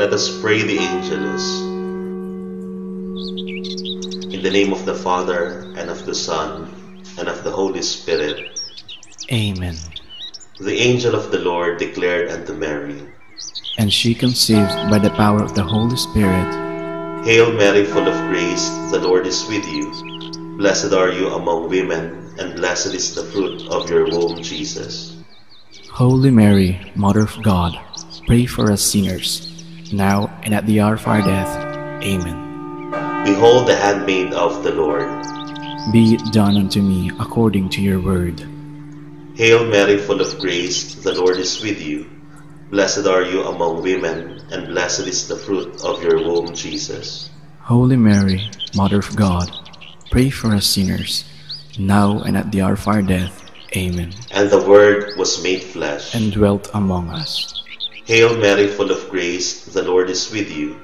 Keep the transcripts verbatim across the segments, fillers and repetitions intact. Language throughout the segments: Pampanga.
Let us pray the Angelus. In the name of the Father, and of the Son, and of the Holy Spirit. Amen. The angel of the Lord declared unto Mary, and she conceived by the power of the Holy Spirit. Hail Mary, full of grace, the Lord is with you. Blessed are you among women, and blessed is the fruit of your womb, Jesus. Holy Mary, Mother of God, pray for us sinners, now and at the hour of our death. Amen. Behold the handmaid of the Lord. Be it done unto me according to your word. Hail Mary, full of grace, the Lord is with you. Blessed are you among women, and blessed is the fruit of your womb, Jesus. Holy Mary, Mother of God, pray for us sinners, now and at the hour of our death. Amen. And the Word was made flesh and dwelt among us. Hail Mary, full of grace, the Lord is with you.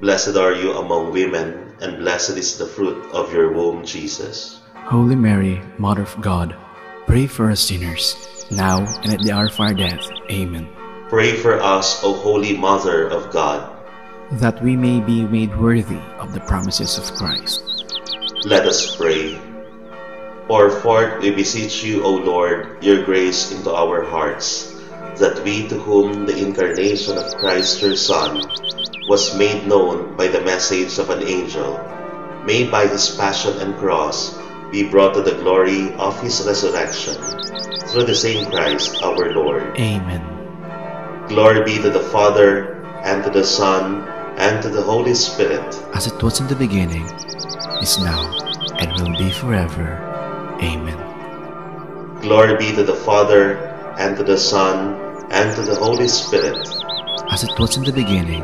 Blessed are you among women, and blessed is the fruit of your womb, Jesus. Holy Mary, Mother of God, pray for us sinners, now and at the hour of our death. Amen. Pray for us, O Holy Mother of God, that we may be made worthy of the promises of Christ. Let us pray. Pour forth, we beseech you, O Lord, your grace into our hearts, that we, to whom the incarnation of Christ your Son was made known by the message of an angel, may by his passion and cross be brought to the glory of his resurrection, through the same Christ our Lord. Amen. Glory be to the Father, and to the Son, and to the Holy Spirit. As it was in the beginning, is now, and will be forever. Amen. Glory be to the Father, and to the Son, and to the Holy Spirit. As it was in the beginning,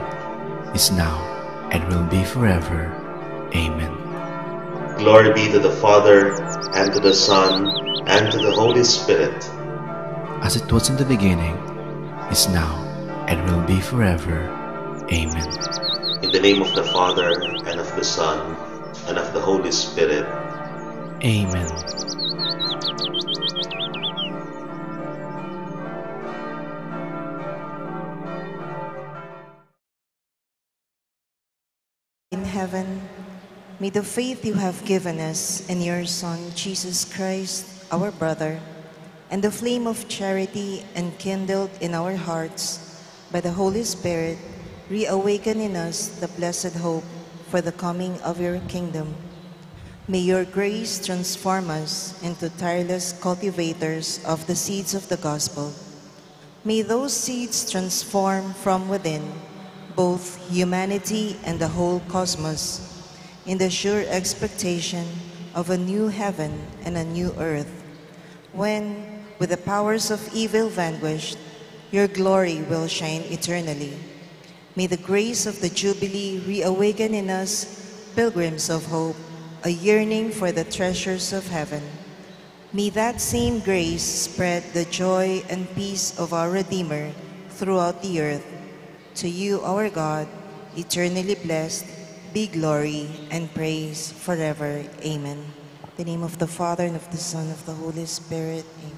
is now, and will be forever. Amen. Glory be to the Father, and to the Son, and to the Holy Spirit. As it was in the beginning, is now, and will be forever. Amen. In the name of the Father, and of the Son, and of the Holy Spirit. Amen. In heaven, may the faith you have given us in your Son, Jesus Christ, our brother, and the flame of charity enkindled in our hearts by the Holy Spirit reawaken in us the blessed hope for the coming of your kingdom. May your grace transform us into tireless cultivators of the seeds of the gospel. May those seeds transform from within both humanity and the whole cosmos, in the sure expectation of a new heaven and a new earth, when, with the powers of evil vanquished, your glory will shine eternally. May the grace of the Jubilee reawaken in us, pilgrims of hope, a yearning for the treasures of heaven. May that same grace spread the joy and peace of our Redeemer throughout the earth. To you, our God, eternally blessed, be glory and praise forever. Amen. In the name of the Father, and of the Son, and of the Holy Spirit. Amen.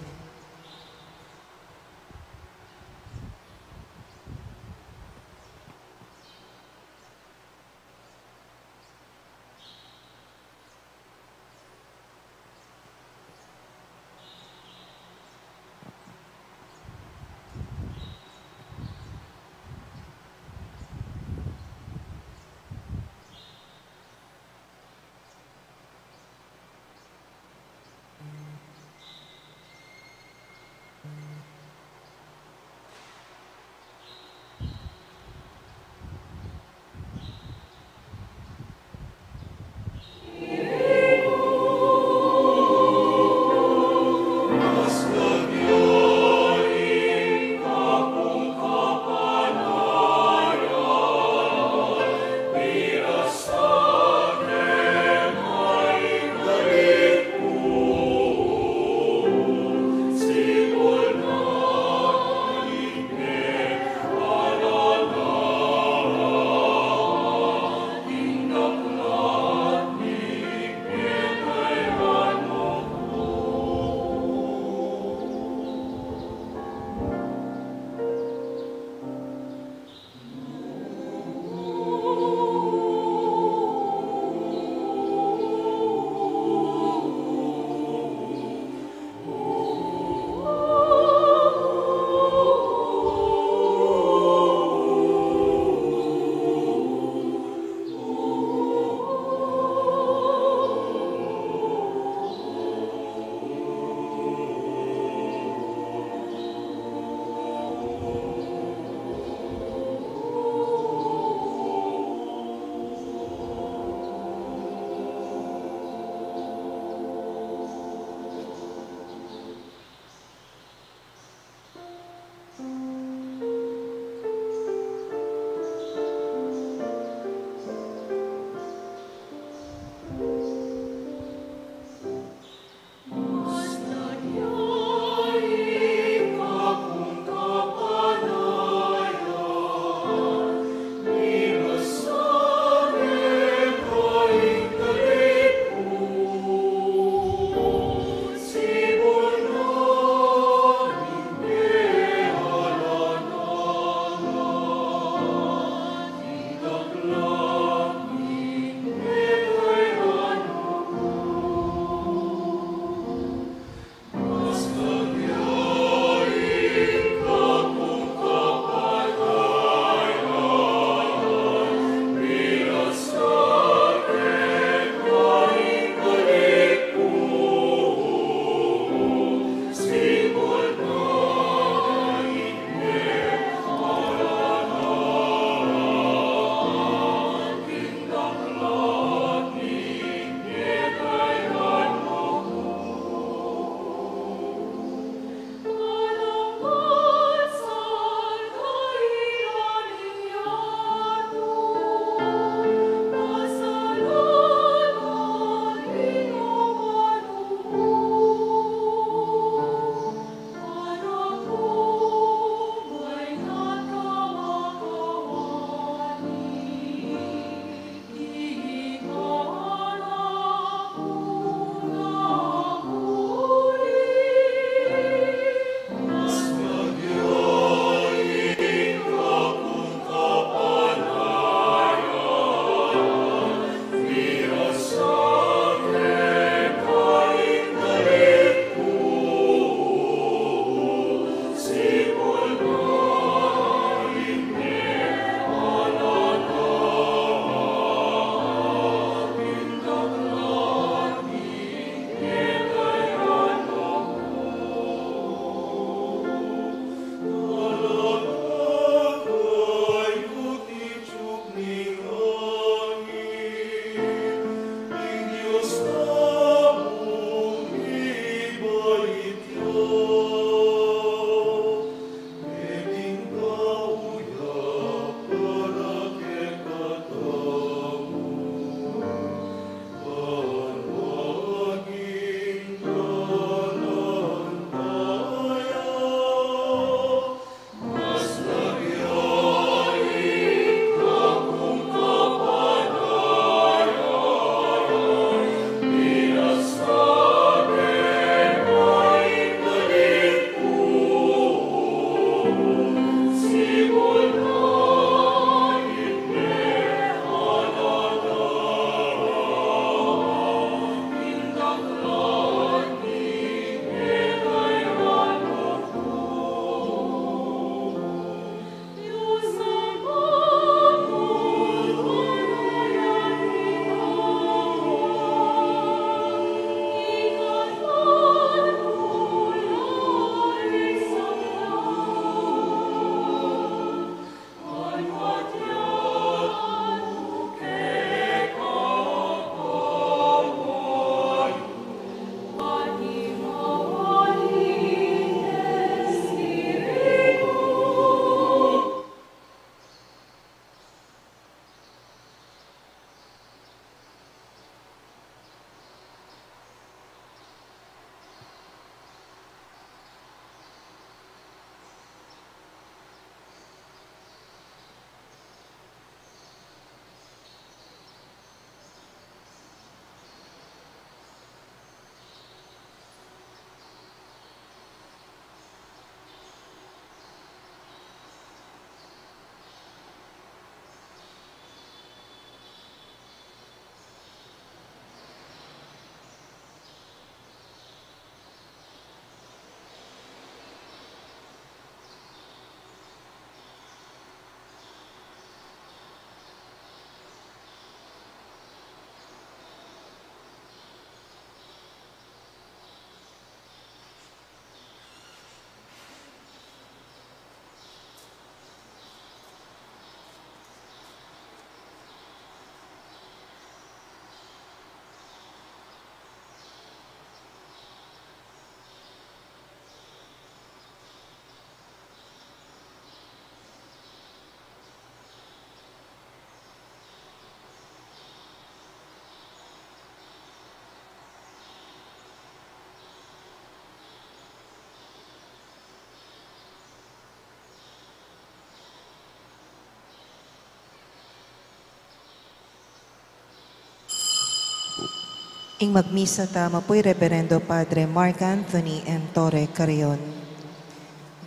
Ing magmisa tamu pu i Reberendo Padre Mark Anthony M. Torre Carrion.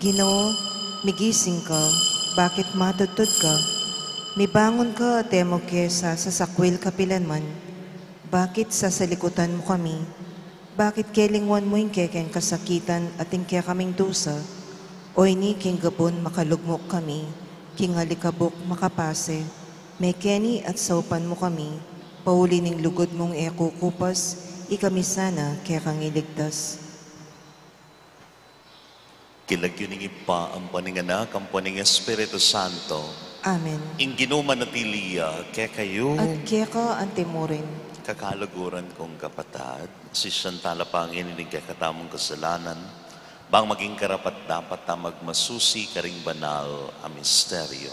Ginu, migising ka, bakit matudtud ka? Mibangun ka at e mu ke sasakwil kapilanman, bakit sasalikutan mu kami? Bakit kelingwan mu ing kekeng kasakitan at ing kekaming dusa? O ini king gabun makalugmok kami, king alikabuk makapase, mekeni at saupan mu kami, pauli ning lugud mung e kukupas, ikami sana kekang iligtas. King lagyu ning Ibpa, ampo ning Anak, ampo ning Espiritu Santo. Amen. Ing Ginu manatili ya kekayu. At keka antimurin. Kakaluguran kung kapatad, sisian tala pa ngeni ning kekatamung kasalanan, bang maging karapat-dapat ta magmasusi karing banal a misteryo.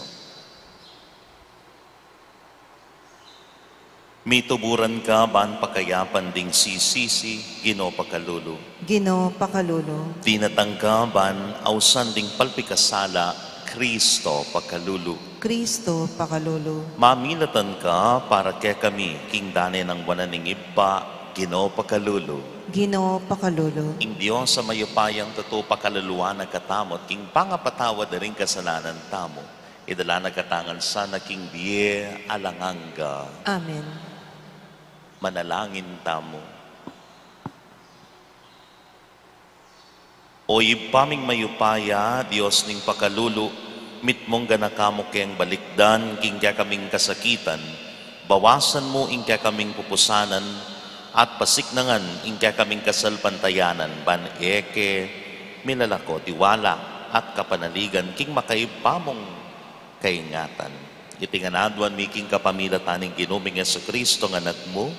Mituburan ka ban pakayapan ding sisisi, Ginu pakalulu. Ginu pakalulu. Dinatang ka ban ausan ding palpikasala, Kristo pakalulu. Kristo pakalulu. Mamilatan ka para kekami, king dane nang wanan ning Ibpa, Ginu pakalulu. Ginu pakalulu. Ing Dios a mayupayang tutu pakaluluan na katamu, king pangapatawad da ring kasalanan tamu. Idala na katamu ngan sana king bie alang angga. Amen. Manalangin tamu. O Ibpa ming mayupaya, Dios ning pakalulu, mitmung ganaka mu keng balikdan king kekaming kasakitan, bawasan mu ing kekaming pupusanan, at pasiknangan ing kekaming kasalpantayanan, ban e ke milalako tiwala at kapanaligan king makaibpa mung kaingatan. Iti ngan aduan mi king kapamilatan ning Ginu ming Jesucristo nga Anak mu,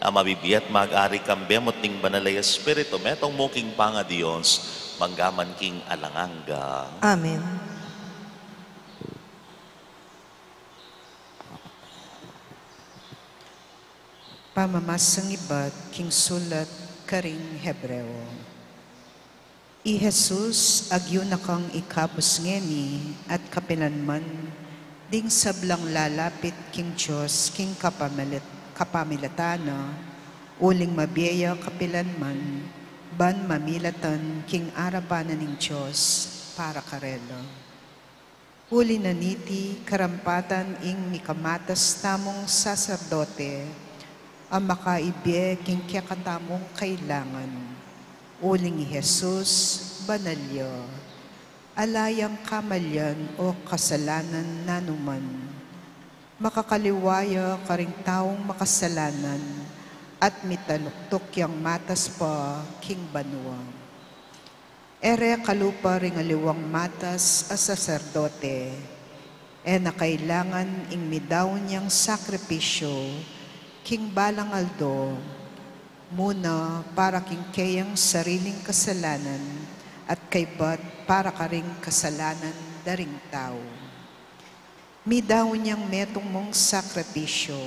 a mabibie at mag-ari kambe mu at ning Banal a Espiritu, metung mu king pangaDios, mangga man king alang angga. Amen. Pamamasang ibat king sulat karing Hebreo. I Jesus, agyu na kang ikabus ngeni at kapilanman ding sablang lalapit king Dios king kapamilit-, kapamilatan na, uling mabie ya kapilanman ban mamilatan king arapan na ning Dios para karela. Uli na niti, karampatan ing mikamatas tamung saserdote a makaibie king kekatamung kailangan, uling i Jesus, banal ya, ala yang kamalian o kasalanan nanuman. Makakaliwa ya karing taung makasalanan at mitanuktuk yang matas pa king banua. E re kalupa ring aliwang matas a saserdote, e na kailangan ing midaun yang sakripisyu king balang aldo, muna para king keyang sariling kasalanan at kaybat para karing kasalanan da ring tau. Midaun yang metung mung sakripisyu,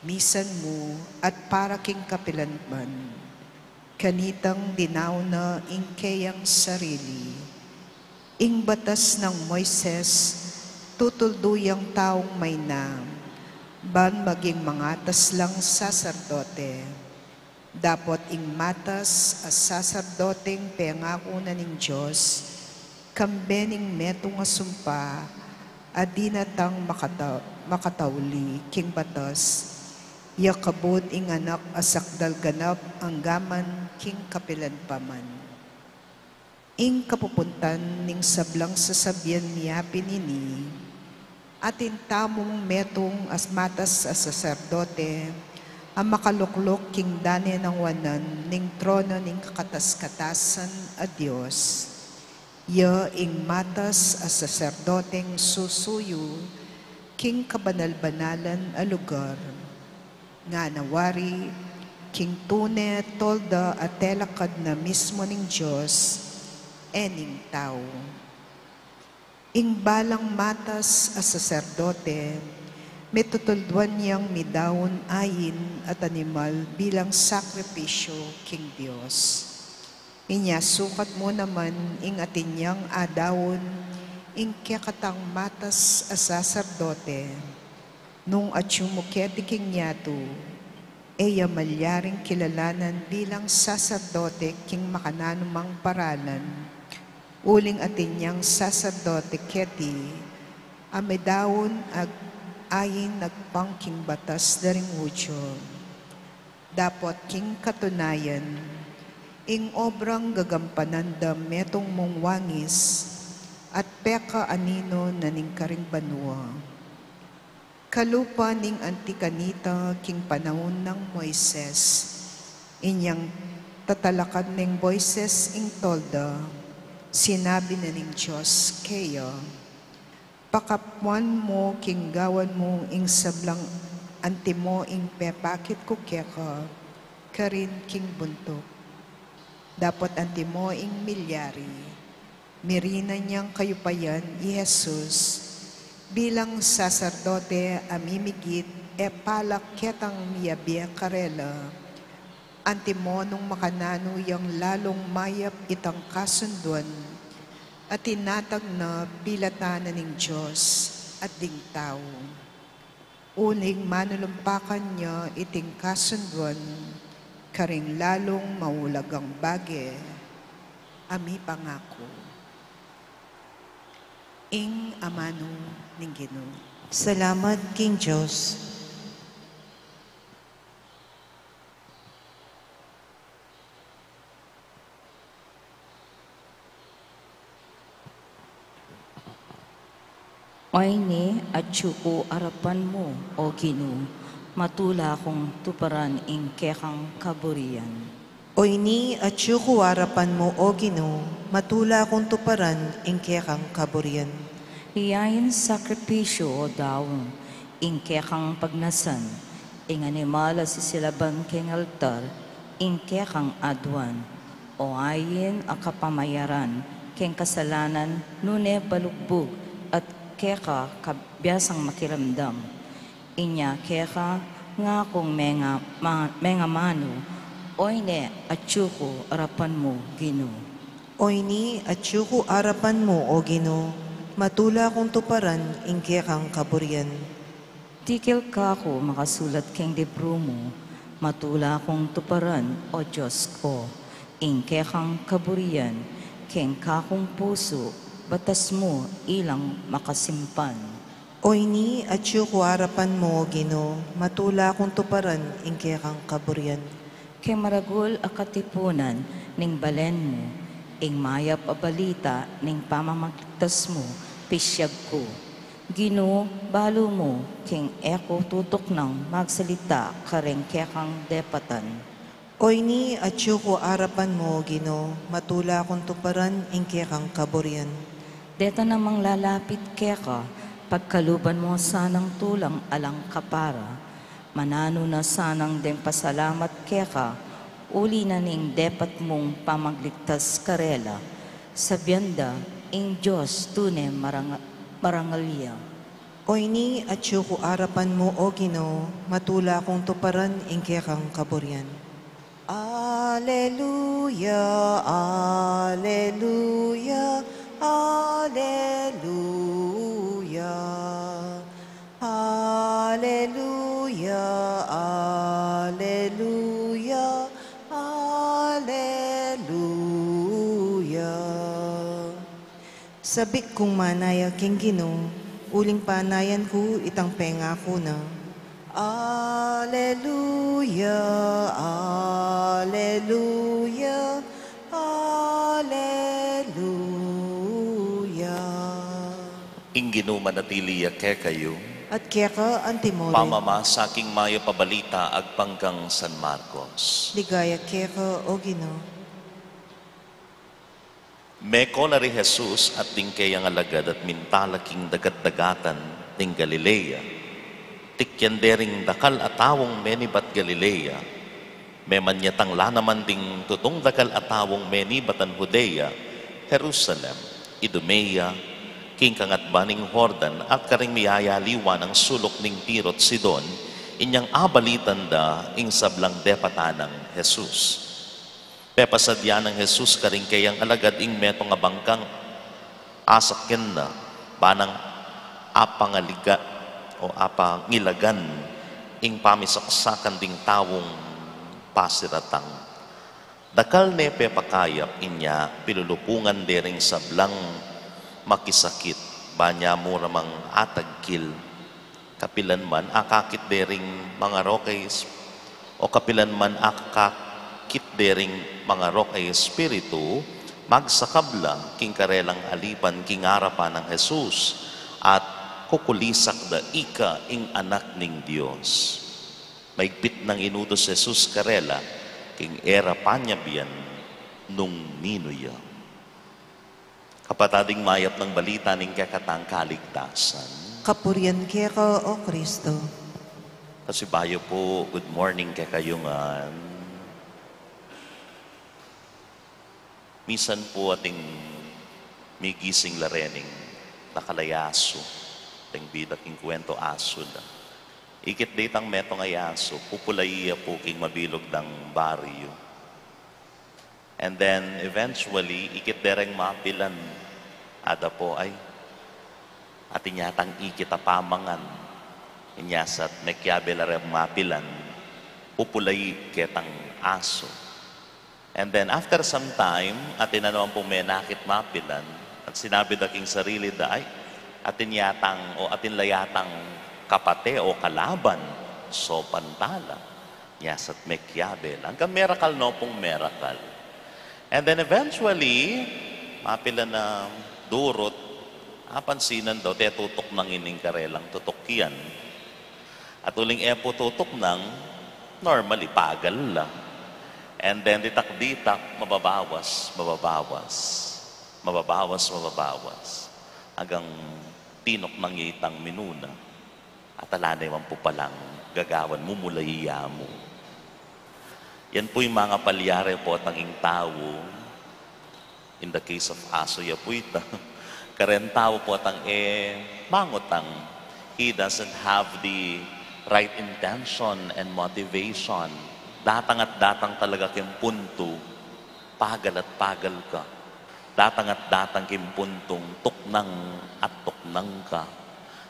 misan mu at para king kapilan man. Kanitang dinaun na ing keyang sarili. Ing batas nang Moises, tutuldu yang taung mayna, ban maging mangatas lang saserdote. Dapot ing matas a saserdoteng pengaku na ning Dios, kambe ning metung a sumpa a di na tang makata-, makatauli king batas, ya kabud ing anak a sakdal ganap anggaman king kapilan pa man. Ing kapupuntan ning sablang sasabian mi apin ini, atin tamung metung a matas a saserdote a makalukluk king dane nang wanan ning trono ning kakatas-katasan a Dios. Ya ing matas a saserdoteng susuyu king kabanal-banalan a lugar. Ngana wari, king tune tolda a telakad na mismu ning Dios, e ning tau. Ing balang matas a saserdote, mitutulduan yang midaun ain at animal bilang sakripisyu king Dios. Inya sukat mu naman ing atin yang adaun ing kekatang matas a saserdote. Nung atyu mu keti king yatu, e ya malyaring kilalanan bilang saserdote king makananumang paralan, uling atin yang saserdote keti a midaun ag-, ain agpang king batas da ring Judio. Dapot king katunayan, ing obrang gagampanan da metung mung wangis at pekaaninu na ning karing banua. Kalupa ning anti kanita king panaun nang Moises, inyang tatalakad neng Moises ing tolda, sinabi na ning Dios keya, "Pakapuan mu king gawan mu ing sablang antimo ing pepakit ku keka karin king buntuk." Dapot antimo ing milyari, mirinan yang kayupayan i Jesus bilang saserdote a mimigit e palak ketang miyabie karela. Antimo nung makananu yang lalung mayap itang kasunduan a tinatag na pilatan na ning Dios at ding tau. Uling manulumpakan ya iting kasunduan karing lalung maulagang bage a mipangaku. Ing amanu ning Ginu. Salamat king Dios. Oyni atyu ku arapan mu, O Ginu, matula kung tuparan ing kekang kaburian. Oyni atyu ku arapan mu, O Ginu, matula kung tuparan ing kekang kaburian. Iyain sakripisyu o daun, ing kekang pagnasan, ing animal a sisilaban keng altar, ing kekang aduan, o ain a kapamayaran keng kasalanan, nune balugbug at keka kabiasang makiramdam. Inya keka ngakung menga-, ma-, mengamanu, oyne atyu ku arapan mu, Ginu. Oyni atyu ku arapan mu, O Ginu, matula kung tuparan ing kekang kaburian. Dikil kaku makasulat keng libru mu, matula kung tuparan, O Dios ku, ing kekang kaburian keng kakung pusu, Batas mu ilang makasimpan. O ini, atyu ku arapan mu, O Ginu, matula kung tuparan ing kekang kaburian. Keng maragul a katipunan ning balen mu, ing mayap a balita ning pamamaligtas mu, pisyag ku. Ginu, balu mu, keng e ku tutuknang magsalita kareng kekang depatan. O ini, atyu ku arapan mu, O Ginu, matula kung tuparan ing kekang kaburian. Deta namang lalapit keka, pagkaluban mu sanang tulang alang kapara. Mananu na sanang deng pasalamat keka, uli na ning depat mung pamagligtas karela. Sabian da, ing Dios tune marang-, marangal ya. O ini, atyu ku arapan mu, O Ginu, matula kung tuparan ing kekang kaburian. Aleluya, aleluya, aleluya. Aleluya, aleluya, aleluya. Sabik kung manaya king Ginu, uling panayan ku itang pengaku na. Aleluya, aleluya, aleluya. Ing Ginu manatili ya kekayu. At keka antimore. Pamamasa king mayap a balita agpang kang San Marcos. Ligaya keka, O Ginu. Meko la ri Jesus at ding keyang alagad at minta la king dagat-dagatan ning Galilea. Tikyan de ring dakal a taung menibat Galilea, memanyalang la naman ding tutung dakal a taung menibatan Judea, Jerusalem, Idumea, king kangatban ning Jordan at karing miyayaliwa nang suluk ning Tiro't Sidon, inyang abalitan da ing sablang depatan nang Jesus. Pepasadya nang Jesus karing keyang alagad ing metung a bangkang, asakyan na, ba nang apangaliga o apangilagan ing pamisaksakan ding taung pasiratang. Dakal ne pepakayap, inya pilulupungan de ring sablang makisakit, ba nya mu ra mang atagkil. Kapilan man akakit de ring mangarok a es-, o kapilan man akakit de ring mangarok a espiritu, magsakab la king karelang alipan king arapan nang Jesus, at kukulisak da ika ing Anak ning Dios. Maigpit nang inutus Jesus karela king e ra panyabian nung ninu ya. Kapatad, ing mayap nang balita ning kekatang kaligtasan. Kapurian keka, O Kristo. Pasibayu pu, good morning kekayu ngan. Misan pu ating migising la rening dakal a asu, deng bida king kwento asu la. Ikit de itang metung a asu, pupulai ya pu king mabilug dang baryu. And then, eventually, ikit de reng mapilan. Ada pu, ay, atin yatang ikit a pamangan. Inya sa at mekiabe la reng mapilan, pupulai ketang asu. And then, after some time, atin na naman pung menakit mapilan, at sinabi da king sarili da, ay, atin yatang, o atin la yatang kapate o kalaban, sopan tala. Inya sa at mekiabe la. Anggang merakal no pung merakal. And then eventually, mapilan na durut, apansinan da, tetutuknang ining karelang tutukyan. At uling e pu tutuknang, normally, pagal la. And then, ditak-ditak, mababawas, mababawas, mababawas, mababawas. Anggang tinuknang ya itang minuna. At ala ne man pu palang gagawan, mumulai ya mu. Yan pu ing mangapalyari potang ing tau. In the case of asu ya pu ita. Karen tau potang e mangutang. He doesn't have the right intention and motivation. Datang at datang talaga king puntu. Pagal at pagal ka. Datang at datang king puntung tuknang at tuknang ka.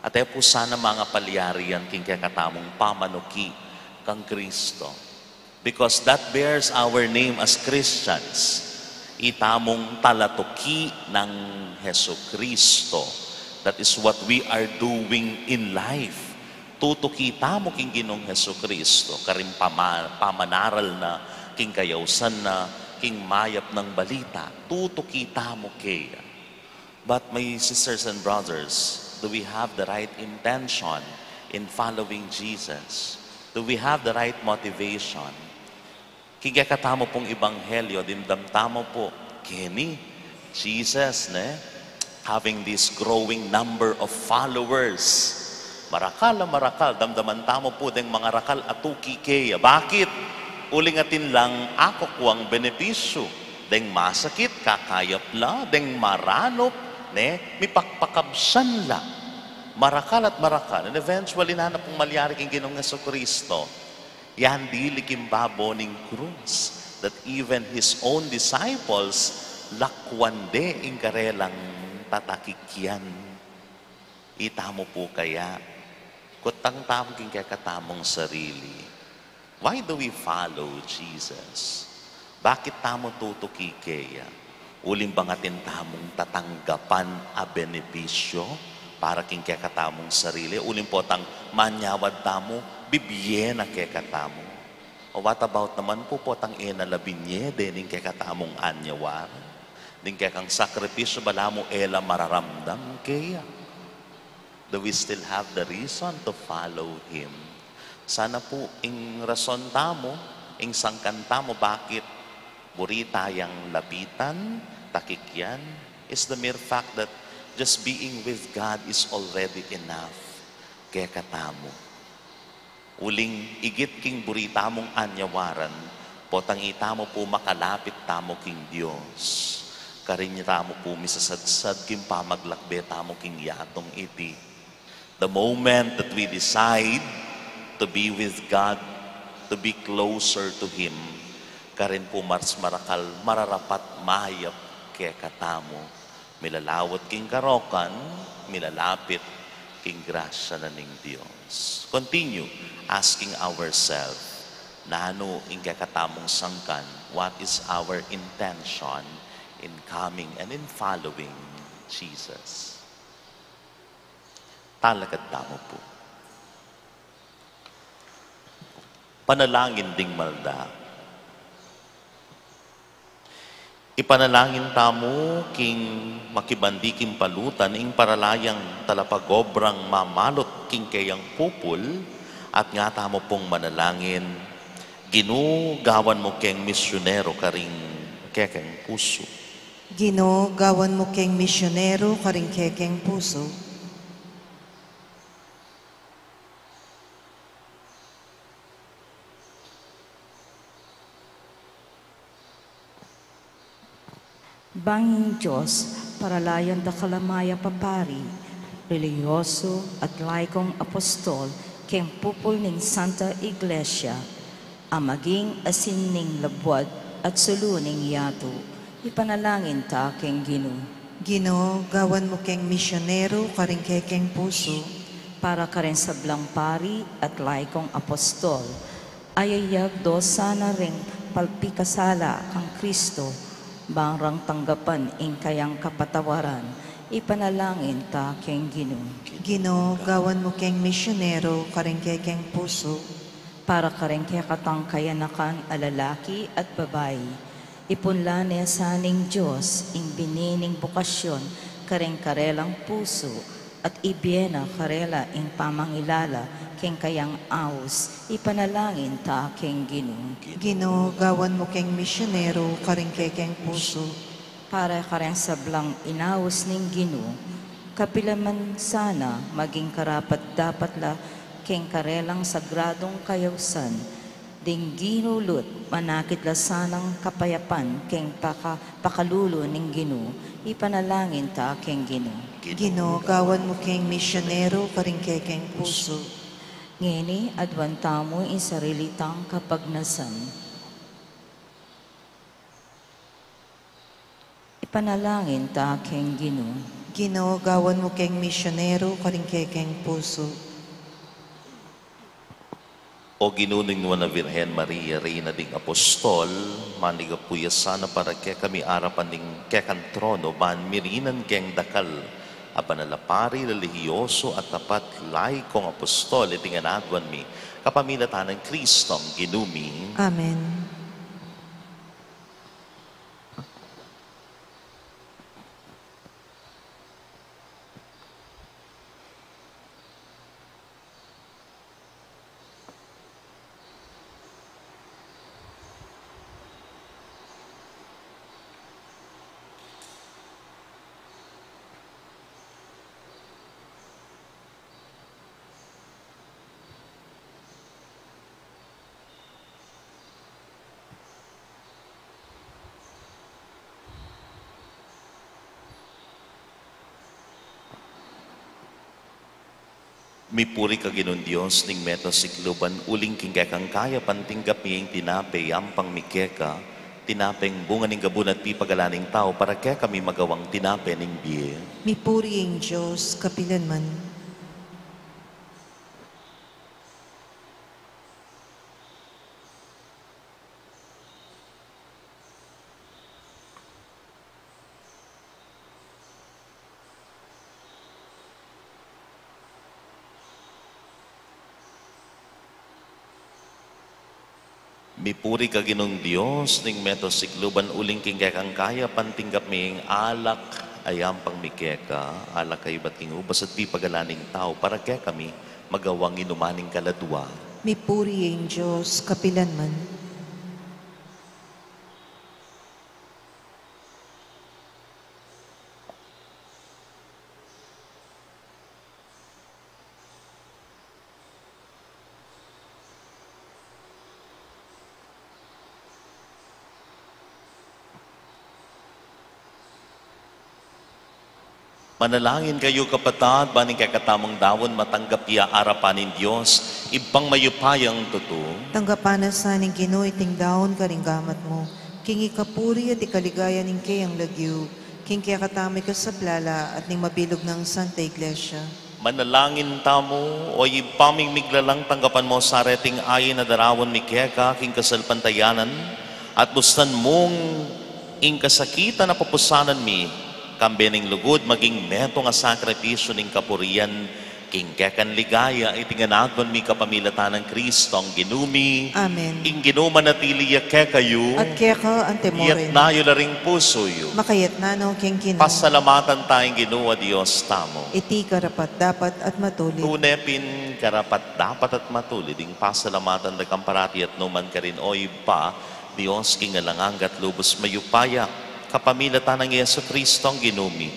At e pu sana mangapalyari yan king kekatamung pamanuki kang Kristo. Because that bears our name as Christians. Itamung talatuki nang Jesucristo. That is what we are doing in life. Tutuki tamu king Ginung Jesucristo, karing pama-, pamanaral na, king kayausan na, king mayap nang balita. Tutuki tamu keya. But my sisters and brothers, do we have the right intention in following Jesus? Do we have the right motivation? King kekatamu pung ebanghelyo, dimdam tamu pu, keni, Jesus, ne? Having this growing number of followers. Marakal a marakal, damdaman tamu pu deng mangarakal a tuki keya. Bakit? Uling atin lang akukuang benepisyu. Deng masakit, kakayap la, deng maranup, ne, mipagpakabsan la. Marakal at marakal. And eventually, nanu pung malyari king Ginung Jesucristo? Yan dili king babo ning krus, that even his own disciples, lakwan de ing karelang tatakikyan. Itamu pu kaya, kutang tamu king kekatamung sarili. Why do we follow Jesus? Bakit tamu tutuki keya? Uling bang atin tamung tatanggapan a benepisyo para king kekatamung sarili? Uling potang manyawad tamu, bibie na kekatamu. O what about naman pu potang e na la binye dening kekatamung anyawaran? Ding kekang sakripisyu balamu e la mararamdam keya. Do we still have the reason to follow Him? Sana pu ing rason tamu, ing sangkan tamu bakit buri tayang lapitan, takikyan, is the mere fact that just being with God is already enough kekatamu. Uling igit king buri tamung anyawaran, potang itamu pu makalapit tamu king Dios. Karin tamu pu misasadsad king pamaglakbe tamu king yatung iti. The moment that we decide to be with God, to be closer to Him, karin pu mas marakal, mararapat, mayap kekatamu. Milalawat king karokan, milalapit king grasya na ning Dios. Continue asking ourselves, nanu ing kekatamung sangkan? What is our intention in coming and in following Jesus? Talakad tamu pu. Panalangin ding malda. Ipanalangin tamu king makibandi king palutan ing paralayang talapagobrang mamalut king keyang pupul, at nga tamu pung manalangin, Ginu, gawan mu keng misyonero karing kekeng pusu. Ginu, gawan mu keng misyonero karing kekeng pusu. Banging Dios, paralayan da ka la mayap a pari, relihiyosu at laikong apostol, keng pupul ning Santa Iglesia, a maging asin ning labuad at sulu ning yatu, ipanalangin ta keng Ginu. Ginu, gawan mu keng misyonero karing kekeng pusu. Para karing sablang pari at laikong apostol, a yayag do sana ring palpikasala kang Kristo, bang rang tanggapan ing kayang kapatawaran, ipanalangin ta keng Ginu. Ginu, gawan mu keng misyonero karing kekeng pusu. Para karing kekatang kayanakan a lalaki at babai, ipunla ne sa ning Dios ing bini ning bokasyon karing karelang pusu, at ibie na karela ing pamangilala keng kayang aus, ipanalangin ta keng Ginu. Ginu, gawan mu keng misyonero karing kekeng pusu. Para karing sablang inaus ning Ginu, kapilan man sana maging karapat-dapat la keng karelang sagradung kayausan, ding Ginu lut manakit la sanang kapayapan keng paka-, pakalulu ning Ginu, ipanalangin ta keng Ginu. Ginu, gawan mu keng misyonero karing kekeng pusu. Ngeni, aduan tamu ing sarili tang kapagnasan. Ipanalangin ta keng Ginu. Ginu, gawan mu keng misyonero karing kekeng pusu. O Ginu ning Nuan a Virgen Maria, Reyna ding Apostol, manigapu ya sana para kekami arapan ning kekang trono, ban mirinan keng dakal a banal a pari, relihiyoso at tapat, laikong apostol, iti ngan aduan mi, kapamilatan nang Kristong Ginu mi. Amen. Mipuri ka Ginung Dios ning meto sikluban, uling king kekang kayapan tinggap mi ing tinape, yampang mi keka, tinapeng bunga ning gabun at pipagalan ning tau, para kekami magawang tinape ning bie. Mipuri ing Dios kapilanman. Mipuri ka Ginung Dios ning meto sikluban, uling king kekang kayapan tinggap mi ing alak a yampang mi keka, alak a ibat king ubas at pipagalan ning tau, para kekami magawang inuman ning kaladua. Mipuri ing Dios kapilanman. Manalangin kayu, kapatad, ban ing kekatamung daun matanggap ya arapan ning Dios, Ibpang mayupayang tutu. Tanggapan na sa ning Ginu iting daun karing gamat mu, king ikapuri at ikaligaya ning keyang lagyu, king kekatamu ikasaplala at ning mabilug nang Santa Iglesia. Manalangin tamu. O Ibpa ming miglalang, tanggapan mu sa reting ayin a daraun mi keka king kasalpantayanan, at bustan mung ing kasakitan a papusanan mi, kambe ning lugud maging metung a sakripisyu ning kapurian, king kekang ligaya, iti ngan aduan mi kapamilatan nang Kristong Ginu mi. Amen. Ing Ginu manatili ya kekayu. At keka antimurin. Iyatas yu la ring pusu yu. Makayatas no king Ginu. Pasalamatan ta ing Ginu a Dios tamu. Iti karapat-dapat at matulid. Tune pin karapat-dapat at matulid ing pasalamatan da ka parati at nu man karin, O Ibpa, Dios king alang angga at lubus mayupaya, kapamilatan nang Jesucristong Ginu mi.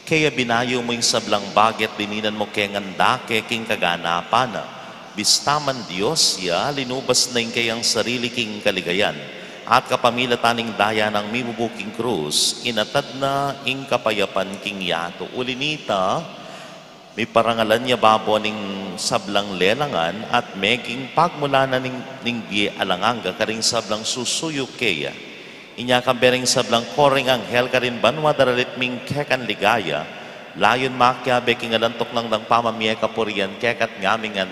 Kaya binayu mu ing sablang bage at dininan mu keng andake king kaganapan na. Bista man Dios ya, linubas na ing keyang sarili king kaligayan, at kapamilatan ning daya nang mibubu king krus, inatad na ing kapayapan king yatu. Uli nita, miparangalan ya babo ning sablang lelangan at meging pagmulan na ning, ning bie alang angga karing sablang susuyu keya. Inya kambe ring sablang koro ning anghel karin banua daralit mi ing kekang ligaya, layun makiabe king alang tuknang dang pamamie kapurian keka at ngaming ngan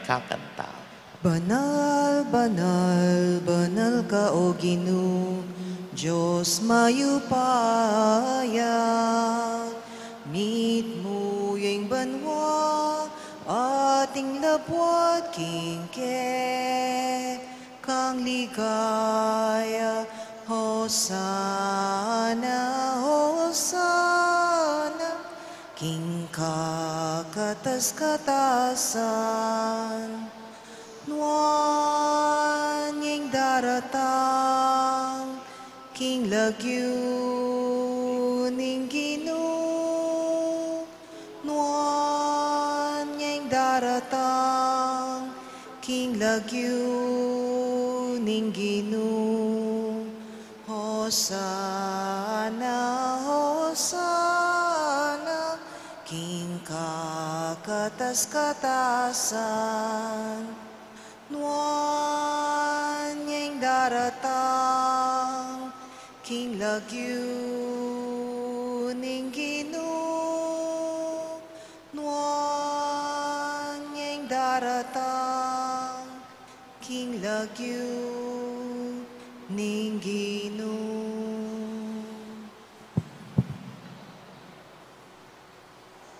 kakanta. Banal, banal, banal ka, O Ginu, Dios mayupaya. Mitmu ya ing banua at ing labuad king kekang ligaya. Hosana, Hosana, king kakatas-katasan. Nuan ya ing daratang king lagyu ning Ginu. Nuan ya ing daratang king lagyu ning Ginu. Hosana, Hosana, king kakatas-katasan. Nuan ya ing daratang king lagyu ning Ginu. Nuan ya ing daratang Ing lagyu ning Ginu.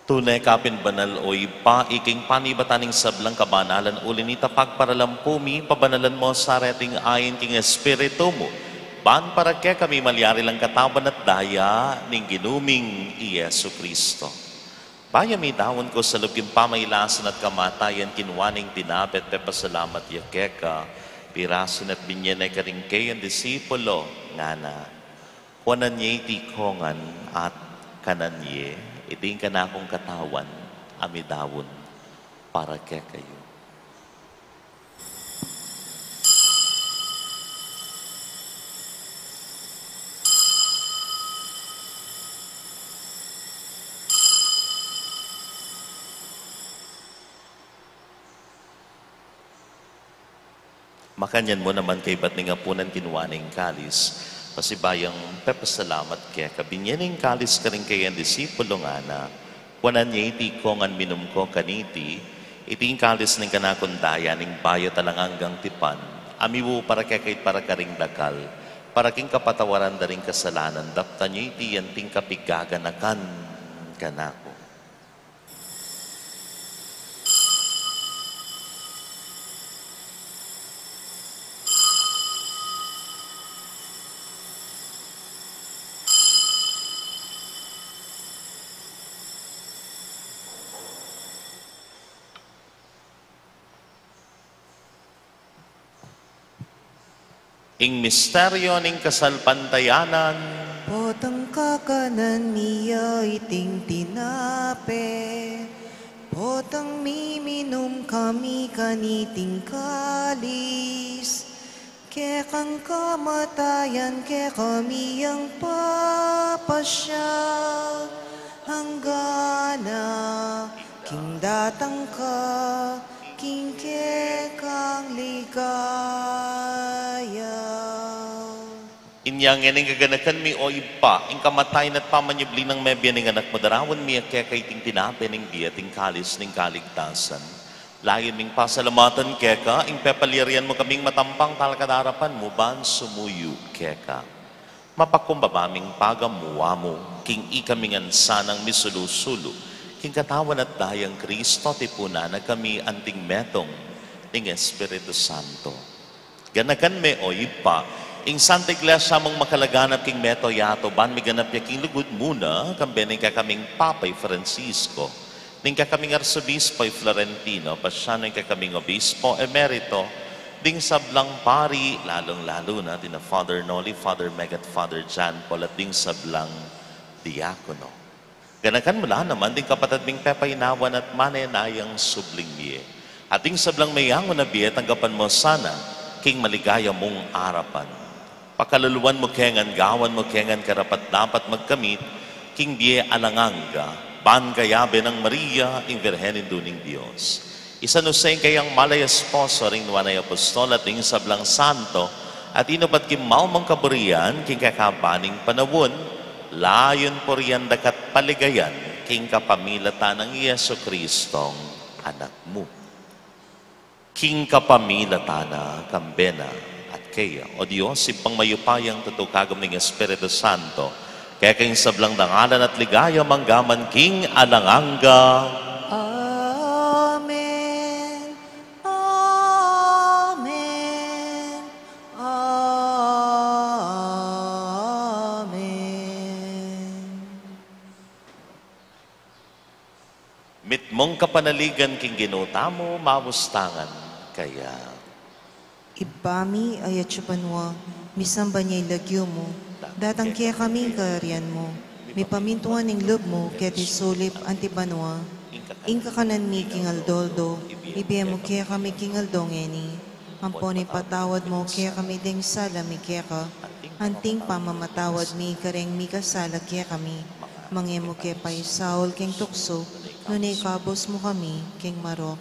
Tune ka pin banal, o Ibpa, ika ing panibatan ning sablang kabanalan, uli na nita pagparalan pu mi, pabanalan mu sa reting ain king Espiritu mu, ban para kekami malyari lang katawan at daya ning Ginu ming i Jesu Cristo. Bayu midaun ku sa lub king pamailasan at kamatayan, kinua ne ing tinape at pepasalamat ya keka, pirasu ne at binye ne karing kayang disipulo, ngana: Kuanan ye iti kongan at kanan ye, iti ing kanakung katawan a midaun para kekayu. Makanyan mu naman kaybat ning apunan, kinua ne ing kalis, pasibayung pepasalamat keka, binye ne ing kalis karing kayang disipulo, ngana: Kuanan ye iti kongan, minum ko kaniti, iti ing kalis ning kanakung daya, ning bayu at alang anggang tipan, a miwu para kekayu at para karing dakal, para king kapatawaran da ring kasalanan. Daptan ye iti anting kapigaganakan kanaku. Ing misteryu ning kasalpantayanan. Potang kakanan mi ya iting tinape, potang miminum kami kaniting kalis, kekang kamatayan kekami yang papasya, angga na king datang ka king kekang ligaya. Inya ngeni ing gaganakan mi, o Ibpa, ing kamatayan at pamanyubli nang mebie ning Anak mu, daraun mi keka iting tinape ning bie at ing kalis ning kaligtasan. Layun ming pasalamatan keka ing pepalyarian mu kaming matampang talakad king arapan mu ban sumuyu keka. Mapakumbaba ming pagamuan mu king ikami ngan sanang misulu-sulu king katawan at dayang Kristo, tipunan na kami anting metung ning Espiritu Santo. Ganakan me, o Ibpa, ing Santa Iglesia mung makalaganap king mabilug a yatu, ban miganap ya king lugud mu na, kambe ning kekaming Papa i Francisco, ning kekaming Arsobispo i Florentino, pasian ning kekaming Obispo Emerito, ding sablang pari, lalung-lalu na dina Father Noli, Father Meg at Father John Paul, at ding sablang diakono. Ganakan mu la naman ding kapatad ming pepaynawan at manenayang subling mie, at ding sablang meyangu na bie, tanggapan mu sana king maligaya mung arapan. Pakaluluan mu ke ngan gawan mu ke ngan karapat-dapat magkamit king bie alang angga, ban kayabe nang Maria, ing Virgen Indu ning Dios, i San Jose, ing kayang mal a esposo, ring nuan a apostol, at ding sablang santo a tinupad king mal mung kaburian king kekaban ning panaun, layun purian daka at paligayan king kapamilatan nang Jesucristong Anak mu. King kapamilatan na, kambe na, at keya, o Dios, Ibpang mayupayang tutu, kagum ning Espiritu Santo, keka ing sablang dangalan at ligaya mangga man king alang angga. Amen. Amen. Amen. Mitmung kapanaligan king Ginu tamu, mamustangan kaya. Ibpa mi, atsu ka banua, misamban ya ing lagyu mu, datang kekami ing kayarian mu, mipamintuan ing lub mu keti sulip anti banua. Ing kakanan mi king aldo-aldo ibie mu kekami king aldo ngeni. Ampon ipatawad mu kekami ding sala mi keka, anting pamamatawad mi kareng mikasala kekami. Manga e mu ke paisaul king tuksu, nune ikabus mu kami king marok.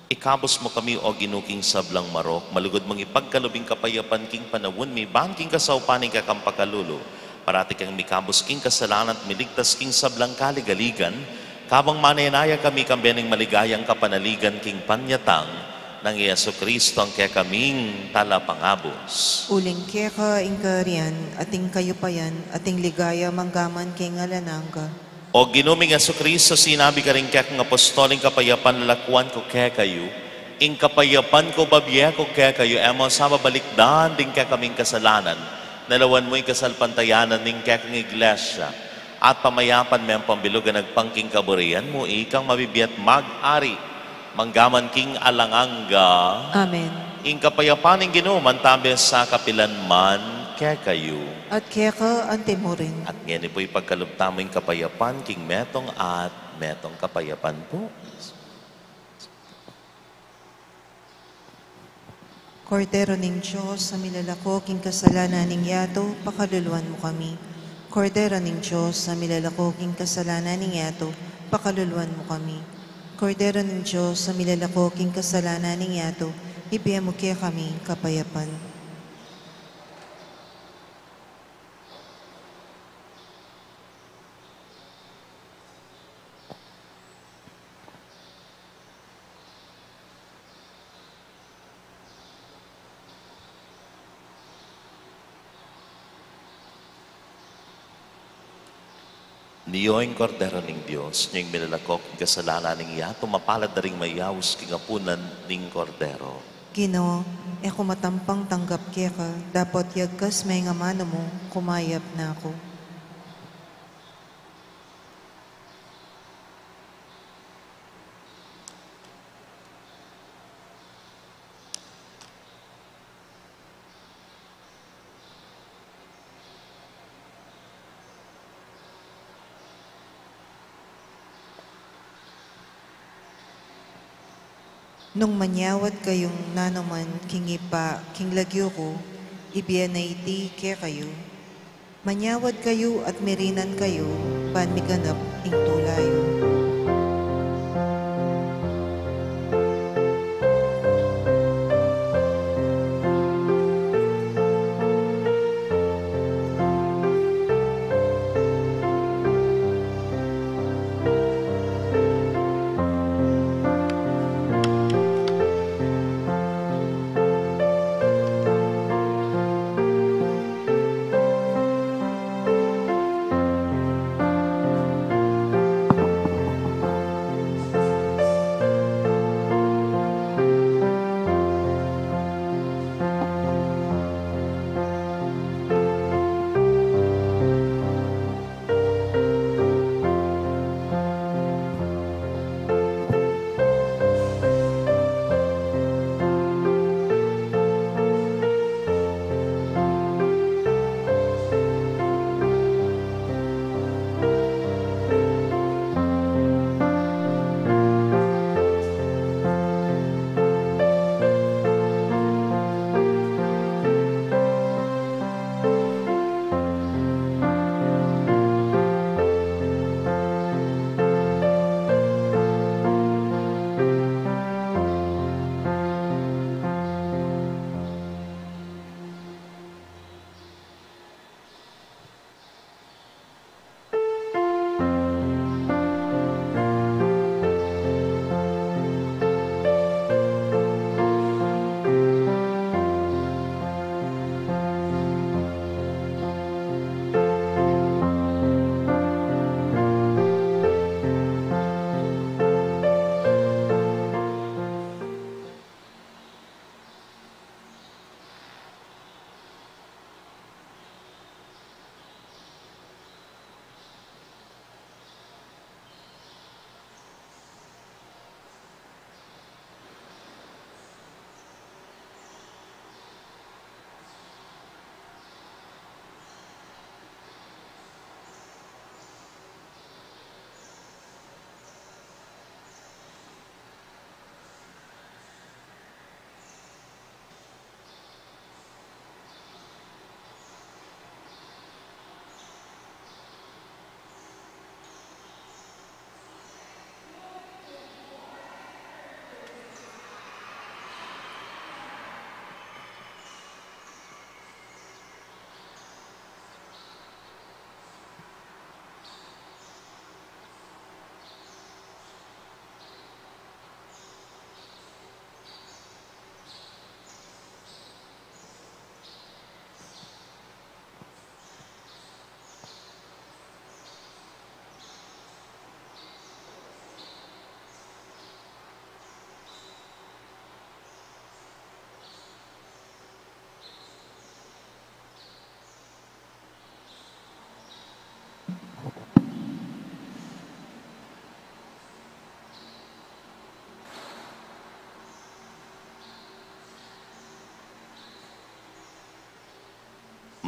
Ikabus mu kami, o Ginu, king sablang marok, malugud mung ipagkalub ing kapayapan king panaun mi, ban king kasaupan ning kekang pakalulu, parati kang mikabus king kasalanan at miligtas king sablang kaligaligan, kabang manenaya kami kambe ning maligayang kapanaligan king panyatang Nang Jesucristo ang kekaming talapangabus. Uling keka ing kayarian, at ing kayupayan, at ing ligaya manggaman king alang angga. O Ginu ming Jesucristo, sinabi mu karing kekang apostol, ing kapayapan lalakwan ku kekayu, ing kapayapan ku bibie ku kekayu, e mu sa babalikdan ding kekaming kasalanan, nune lawan mu ing kasalpantayanan ning kekang iglesia, at pamayapan me at pambilug agpang king kaburian mu, ikang mabibie at mag-ari manggaman king alang angga. Amen. Ing kapayapan ning Ginu mantabe sa kapilan man kekayu. At keka antimurin. At ngeni pu, ipagkalub tamu ing kapayapan king metung at metung. Kapayapan pu. Kordero ning Dios, a milalako king kasalanan ning yatu, pakaluluan mu kami. Kordero ning Dios, a milalako king kasalanan ning yatu, pakaluluan mu kami. Kordero ning Dios, a milalako king kasalanan ning yatu, ibie mu kekami ing kapayapan. Nyo ing Kordero ning Dios, nyo ing milalako king kasalanan ning yatu, mapalad da ring mayaus king apunan ning Kordero. Ginu, e ku matampang tanggap keka, dapot yagkas me ing amanu mu, kumayap na ku. Nung manyawad kayung nanuman king Ibpa, king lagyu ku, ibie na iti kekayu. Manyawad kayu at mirinan kayu, ban miganap ing tula yu.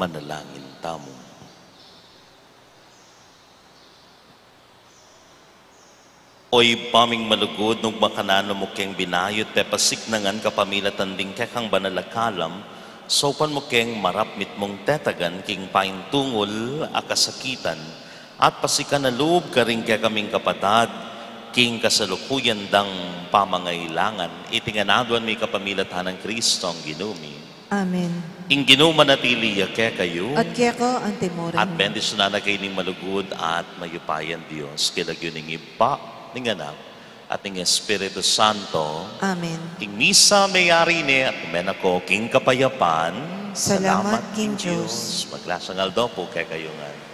Manalangin tamu. O Ibpa ming malugud, nung makananu mu keng binayut pepasiknangan kapamilatan ding kekang banal a kalam, saupan mu keng marap mitmung tetagan king paintungul a kasakitan, at pasikan a lub karing kekaming kapatad king kasalukuyan dang pamangailangan. Iti ngan aduan mi kapamilatan nang Kristong Ginu mi. Amen. Ing Ginu manatili ya kekayu. At keka antimurin. At bendisyunan na kayu ning malugud at mayupayang Dios, king lagyu ning Ibpa, ning Anak, at ning Espiritu Santo. Amen. Ing misa meyari ne at menako king kapayapan. Salamat king Dios. Maglasang aldo pu kekayu ngan.